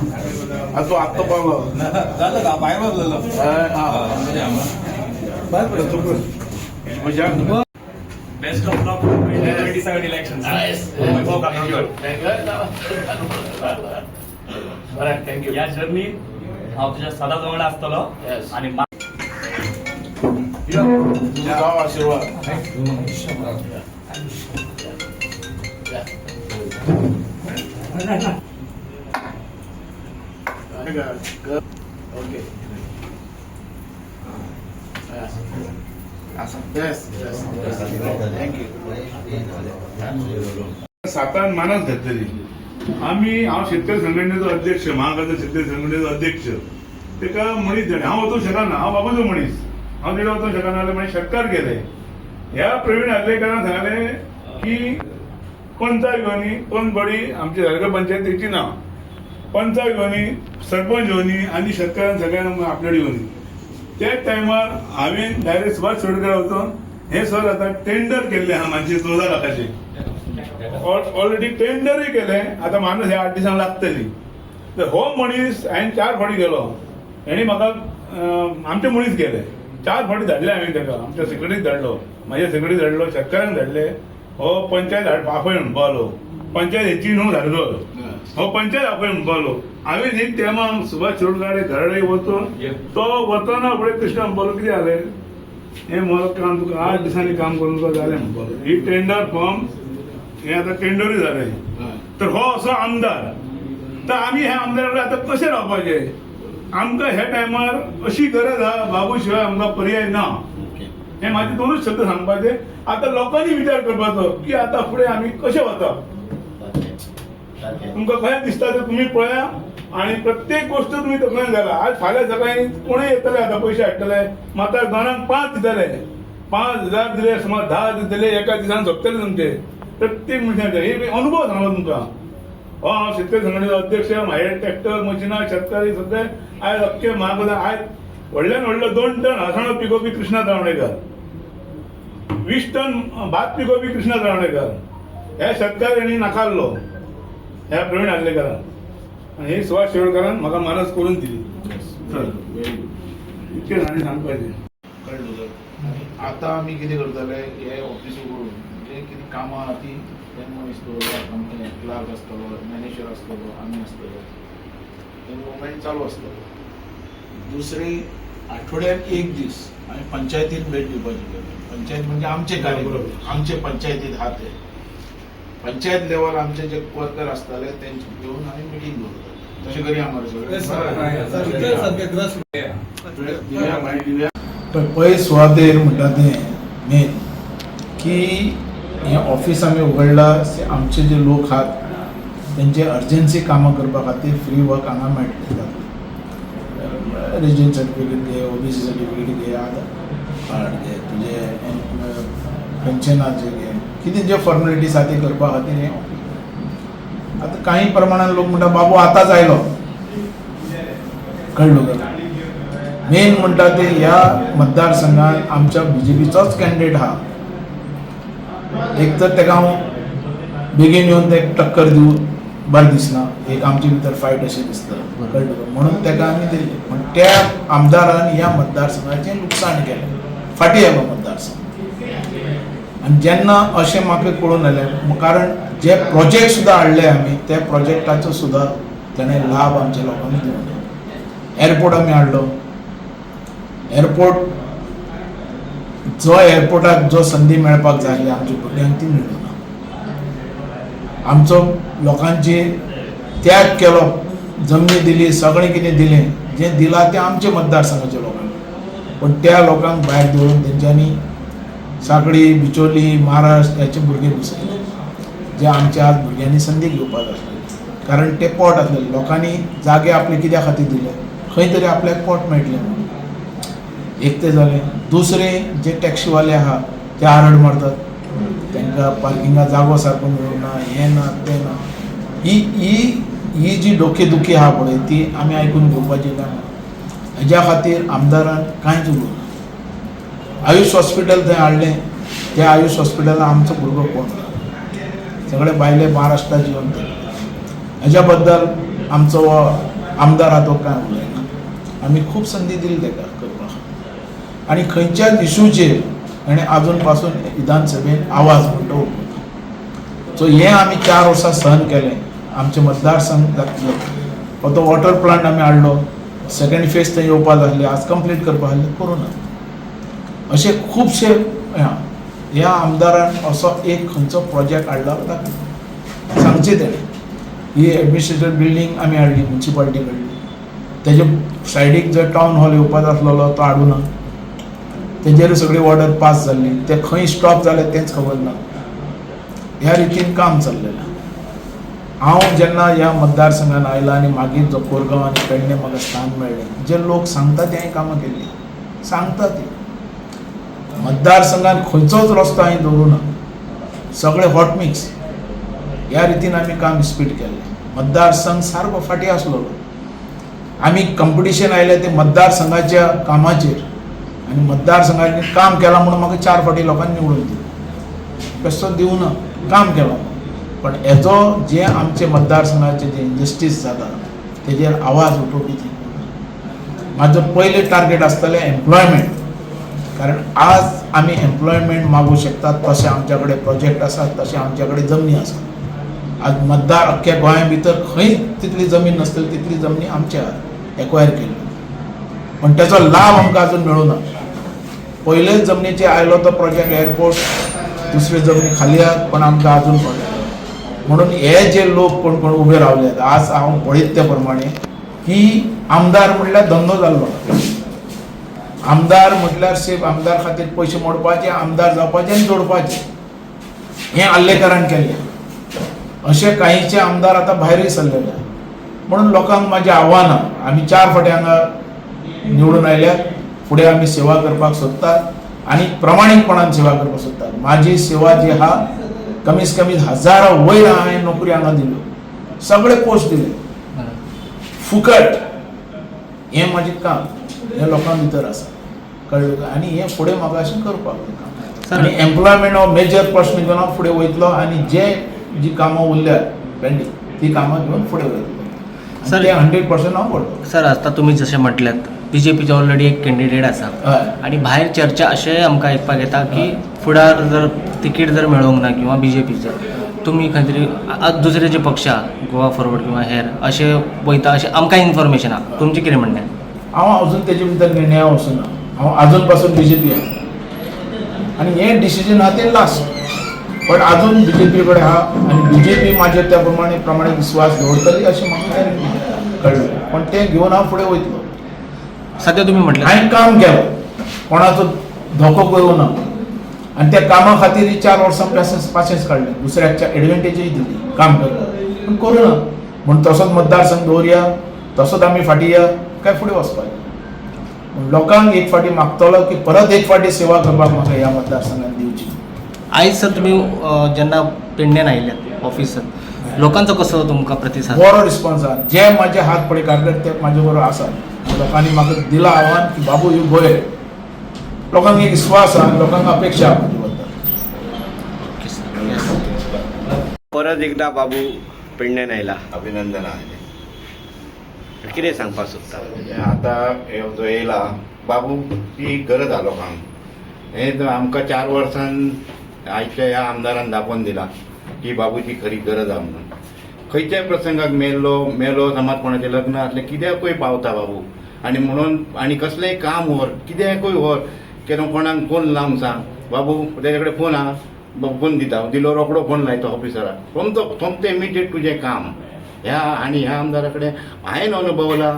तूं आत्तां पावलो. जालो का भायर बसलेलो. मजा. Best of luck for 2027 elections. वैभव काकोडकर. बरें, thank you. ह्या जर्नीत हांव तुज्या सदांच वांगडा आसतलो Yes. आणि तुजो गांव आशीर्वाद. Okay. Yes. Thank you. सातान मानस घातलेली आमी. हांव शेतकरी संघटनेचो अध्यक्ष, महागाचो शेतकरी संघटनेचो अध्यक्ष. तेका मनीस जाणें हांव वचूंक शकना. हांव बाबाचो मनीस, हांव तेका वचूंक शकना जाल्यार मागीर शेतकार गेले. ह्या प्रवीण आर्लेकरान सांगलें की पंचाक घेवनी कोण बडी आमची तालुका पंचायतीची ना, पंचाक घेवनी, सरपंच घेवनी आनी शेतकारांक सगळ्यांक आपल्याकडे घेवनी. त्याच टायमार हांवें डायरेक्ट सुभाष शिरोडकर वचून हे सर आतां टेंडर केल्ले आहा मानशे 14 लाखाचे. ऑलरेडी टेंडरूय केले. आतां मानस ह्या 8 दिसांक लागतली. तर हो मनीस हांवें चार फावटी गेलो. हेणी म्हाका आमचे मनीस गेले, चार फावटी धाडले हांवें ताका. आमच्या सेक्रेटरीक धाडलो, म्हाज्या सेक्रेटरी धाडलो, शेतकाऱ्यांक धाडले. हो पंचायत आपय म्हणपालो, पंचायत हेची न्हू धाडलो, हो पंचायत आपय म्हणपालो. हांवें एक तेमाक सुभाष शिरोडकार घरा वचून तो वतना फुडें कृष्णा म्हणपालो, कितें जालें हें म्हजो काम तुका 8 दिसांनी काम करून तुका जालें म्हणपालो. ही टेंडर फॉर्म हे आतां टेंडरूय जालें. तर हो असो आमदार, तर आमी ह्या आमदारा कडेन आतां कशें रावपाचें? आमकां ह्या टायमार अशी गरज आहा, बाबू शिवाय आमकां पर्याय ना. हे म्हाजे दोनूच शब्द सांगपाचे. आतां लोकांनी विचार करपाचो की आतां फुडें आमी कशें वचप. तुमकां खंय दिसता ते तुमी पळया आणि प्रत्येक गोष्ट तुमी तकलेन घाला. आज फाल्यां सकाळी कोणूय येतले, आतां पयशे हाडटले, माता दोनांक 5 दितले, 5,000 दिले, सुमार 10 दितले, एका दिसान सोंपतले तुमचे प्रत्येक मनशाचे. हे अनुभव सांगला तुमकां. हो हांव शेतकरी संघटनेचो अध्यक्ष. म्हाजे ट्रॅक्टर मशिनां शेतकरी सगळे आयज अख्खे म्हाग. आयज व्हडल्यान व्हडलो 2 टन आसणो पिकोवपी कृष्णा तावणेकर, 20 टन भात पिकोवपी कृष्णा तावणेकर. ह्या शेतकऱ्यांनी नाकारलो ह्या प्रवीण आर्लेकरान आनी ही सुभाष शिरोडकारान म्हाका मानस करून दिली. चल, इतकें आनी सांगपाचें. कळ्ळें तुका? आनी आतां आमी कितें करतले, हे ऑफीस उगडून जे कितें कामां आहा ती ते मनीस दवरला. क्लार्क आसतलो, मॅनेजर आसतलो, आमी आसतलो, ते मुवमेंट चालू आसतलो. दुसरे आठवड्यात एक दीस आमी पंचायतीन भेट दिवपाची करता. पंचायत म्हणजे आमचे कार्य आमचे पंचायतीत आहा ते पंचायत लेवल आमचे जे वर्कर आसताले तेंचे घेवन आमी मिटींग दवरता. तशें करया मरे सगळे? दिव्या, मागीर दिव्या. पळय, पळय, सुवातेर म्हणटा तें मेन की हें ऑफीस आमी उगडलां, आमचे जे लोक आहात तेंचे अर्जन्सी कामां करपा खातीर फ्री वर्क हांगा मेळटलें जातलें. रेजिडेंट सर्टिफिकेट घे, ओबीसी सर्टिफिकेट घे, आधार कार्ड घे, तुजें पेन्शनाचें घे, कितें जे फॉर्मेलिटीज आहा ती करपा खातीर हें ऑफीस. आतां कांय प्रमाणान लोक म्हणटा, बाबू आतांच आयलो. कळ्ळें तुका? मेन म्हणटा ते ह्या मतदारसंघात आमच्या बीजेपीचोच कॅन्डिडेट आहा. एक तर तेका हांव बेगीन येवन तेका टक्कर दिवं बरें दिसना, एक आमचे भितर फायट अशें दिसता. कळ्ळें तुका? म्हणून तेका आमी दिल्ले. पूण त्या आमदारान ह्या मतदारसंघाचें लुकसाण केलें, फाटीं येयलो मतदारसंघ. आनी जेन्ना अशें म्हाका कळून आयलें, कारण जे प्रोजेक्ट सुद्दां हाडले आमी, त्या प्रोजेक्टाचो सुद्दां तेणें लाभ आमच्या लोकांक दिवंक ना. एअरपोर्ट आमी हाडलो. एअरपोर्ट जो एअरपोर्टाक जो संदी मेळपाक जाय आसली आमच्या भुरग्यांक, ती मेळूंक ना. आमचो लोकांची त्याग केलो, जमनी दिली, सगळें कितें दिलें, जें दिलां तें आमच्या मतदारसंघाच्या लोकांक. पूण त्या लोकांक भायर दवरून तेंच्यांनी साकडी, बिचोली, महाराष्ट्र ह्याचे भुरगे घुसयले, जे आमच्या आज भुरग्यांनी संदी घेवपाक आसलेली. कारण ते पोट आसलेले लोकांनी जागे आपले कित्या खातीर दिले? खंय तरी आपल्याक पोट मेळटलें म्हणून. एक तें जालें. दुसरें, जे टॅक्सीवाले आहा ते आरड मारतात, तांकां पार्किंगा जागो सारको मेळूंक ना, हें ना, तें ना. ही ही ही जी डोकेदुखी आहा पळय, ती आमी आयकून घेवपाची ना. हेज्या खातीर आमदारान कांयच उलोवंक ना. आयुष हॉस्पिटल थंय हाडलें. त्या आयुष हॉस्पिटलान आमचो भुरगो कोण ना, सगळे भायले महाराष्ट्राचे येवन ते. हेज्या बद्दल आमचो हो आमदार आहा तो कांय उलयना. आमी खूब संदी दिली ताका करपाक आनी खंयच्याच इशूचेर ताणें आजून पासून विधानसभेन आवाज म्हणटा उठोवना. सो हें आमी 4 वर्सां सहन केलें. आमचे मतदारसंघ जातलो तो वॉटर प्लांट आमी हाडलो, सेकंड फेज थंय येवपा जाल्ले, आज कंप्लीट करपा आसले, करूं ना. अशे खुबशे ह्या आमदारान असो एक खंयचो प्रोजेक्ट हाडला ताका सांगचें तेणें. ही एडमिनिस्ट्रेटिव्ह बिल्डींग आमी हाडली मुन्सिपालिटी कडली, तेजे सायडीक जर टावन हॉल येवपाचो आसलेलो तो हाडूं ना, तेजेर सगळी ऑर्डर पास जाल्ली, ते खंय स्टॉप जाले तेंच खबर ना. ह्या रितीन काम चल्लेलें. हांव जेन्ना ह्या मतदारसंघान आयला आनी मागीर जो कोरगांव आनी पेडणे म्हाका स्थान मेळ्ळें, जे लोक सांगता ते हांवें कामां केल्लीं सांगता ती. मतदारसंघान खंयचोच रस्तो हांवें दवरूं ना, सगळे हॉट मिक्स. ह्या रितीन आमी काम स्पीड केल्लें. मतदारसंघ सारको फाटीं आसलेलो. आमी कंपिटिशन आयलें तें मतदारसंघाच्या कामाचेर आनी मतदारसंघाचेर काम केलां म्हणून म्हाका 4 फावटी लोकांनी निवडून दिलो, बेश्टो दिवं ना, काम केलां. पण हेजो जे आमचे मतदारसंघाचे जे इनजस्टीस जाता तेजेर आवाज उठोवपी ती म्हाजो पयलें टार्गेट आसतलें एम्प्लॉयमेंट. कारण आज आमी एम्प्लॉयमेंट मागूं शकतात तशें आमच्या कडेन प्रोजेक्ट आसात, तशें आमच्या कडेन जमनी आसात. आज मतदार अख्ख्या गोंया भितर खंय तितली जमीन नासतली तितली जमनी आमच्या एक्वायर केल्ली, पण तेचो लाभ आमकां अजून मेळूं ना. पयलेच जमनीचे आयलो तो प्रोजेक्ट एअरपोर्ट, दुसरे जमनी खाली आहात, पण आमकां अजून प्रोजेक्ट. म्हणून हे जे लोक कोण कोण उबे रावले आज हांव पळयत त्या प्रमाणे की आमदार म्हटल्यार धंदो जाल्लो. आमदार म्हटल्यार सेफ आमदार खातीर पयशे मोडपाचे, आमदार जावपाचे आनी जोडपाचे, हें आल्लेकरान केल्लें. अशे कांयचे आमदार आतां भायरूय सरलेले. म्हणून लोकांक म्हाजें आव्हान आहा, आमी 4 फावटी हांगा निवडून आयल्यात, फुडें आमी सेवा करपाक सोदतात आनी प्रमाणीकपणान सेवा करपाक सोदतात. म्हाजी सेवा जी आहा कमीत कमी 1000 वयर हांवें नोकरी हांगा दिल्यो, सगळे पोस्ट दिले फुकट. हें म्हाजें काम हें लोकां भितर आसा, कळ्ळें तुका? आनी हें फुडें म्हाका अशें करपाक जाय काम. आनी एम्प्लॉयमेंट हो मेजर प्रश्न घेवन हांव फुडें वयतलो आनी जे जी कामां उरल्यात पेंडींग ती कामां घेवन फुडें वयतलो. सर, ते 100% हांव करतलो. सर, आतां तुमी जशें म्हटल्यात बीजेपीचे ऑलरेडी एक कॅन्डिडेट आसा आनी भायर चर्चा अशेंय आमकां आयकपाक येता की फुडार जर तिकीट जर मेळोंक ना किंवा बीजेपीचें तुमी खंय तरी दुसरे जे पक्ष आहा गोवा फॉरवर्ड किंवा हेर अशें वयता अशें आमकां इन्फॉर्मेशन आहा, तुमचें कितें म्हणणें? हांव अजून तेजे भितर निर्णया वचूना, हांव अजून पासून बीजेपी आहा आनी हें डिसिजन आहा तें लास्ट, पण अजून बीजेपी कडेन आहा आनी बीजेपी म्हाजेर त्या प्रमाणे प्रमाणे विस्वास दवरतली अशें म्हाका कळ्ळें, पण तें घेवन हांव फुडें वयतलो. सद्या तुमी म्हटलें हांवें काम केलो, कोणाचो धोको करूं ना आनी त्या कामा खातीर ही 4 वर्सां पाशेंस काडलें, दुसऱ्याक एडवांटेजूय दिली काम करपाक, पूण करूं ना. म्हूण तसोच मतदारसंघ दवरया, तसोच आमी फाटीं या काय फुडें वचपाचें. पूण लोकांक एक फावटी मागतलो की परत एक फावटी सेवा करपाक म्हाका ह्या मतदारसंघान दिवची. आयज सर तुमी जेन्ना पेडण्यान आयिल्ल्यात ऑफिसांत, लोकांचो कसो तुमकां प्रतिसाद? बरो रिस्पॉन्स आहा. जे म्हाजे हात पळय काडले ते म्हाजे बरोबर आसा. लोकांनी म्हाका दिला आव्हान की बाबू you go ahead. लोकांक एक विस्वास आहा, लोकांक अपेक्षा आहा म्हजे बद्दल. Okay sir, yes. परत एकदा बाबू पेडण्यान आयला, अभिनंदन आहे. कितें सांगपाक सोदता? आता हे जो येयला बाबू ती गरज आहा लोकांक. हे तर आमकां 4 वर्सां आयच्या ह्या आमदारान दाखोवन दिला की बाबूची खरी गरज आहा म्हणून. खंयच्याय प्रसंगाक मेलो समज कोणाचें लग्न आसलें कित्याकूय पावता बाबू, आनी म्हणून आनी कसलेंय काम व्हर कित्याकूय व्हर, केन्ना कोणाक फोन लावन सांग बाबू तेजे कडेन फोन आहा, फोन दिता, दिलो रोकडो फोन लायता ऑफिसराक, सोमतो इमिजिएट तुजें काम. ह्या आनी ह्या आमदारा कडेन हांवें अनुभवला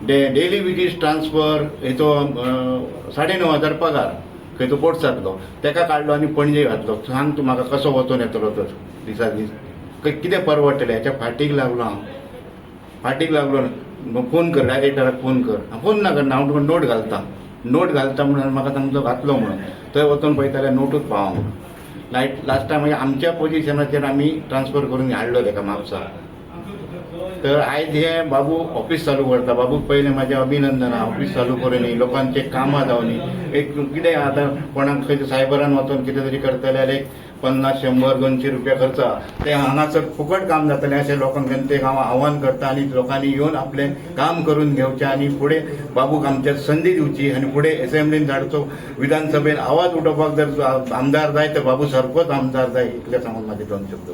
डेली वेजीस ट्रान्सफर हेचो 9,500 पगार खंय तो पोर्ट्सांतलो तेका काडलो आनी पणजे घातलो. सांग तूं म्हाका कसो वचोन येतलो तर दिसा दीस कितें परवडटलें? हेच्या फाटीक लागलो हांव, फाटीक लागलो. फोन कर डायरेक्टराक फोन कर, फोन ना करना हांव तुका नोट घालता, नोट घालता म्हणून म्हाका सांगलो घातलो म्हणून. थंय वचोन पळयता जाल्यार नोटूच पावोंक लायट. लास्ट टायम मागीर आमच्या पोजिशनाचेर आमी ट्रान्सफर करून हाडलो तेका म्हापसा. तर आयज हे बाबू ऑफिस चालू करता, बाबूक पयलें म्हाजें अभिनंदन. ऑफिस चालू करूनी लोकांचे कामां जावनी. एक कितें आतां कोणाक खंयच्या सायबरान वचोन कितें तरी करतले जाल्यार एक 50, 100, 200 रुपया खर्च आहा ते हांगासर फुकट काम जातलें अशें लोकांक जनतेक हांव आव्हान करता आनी लोकांनी येवन आपलें काम करून घेवचें आनी फुडें बाबूक आमच्या संदी दिवची आनी फुडें एसेंब्लीन धाडचो, विधानसभेन आवाज उठोवपाक जर आमदार जाय तर बाबू सारकोच आमदार जाय, इतलें सांगून म्हाजे दोन शब्द.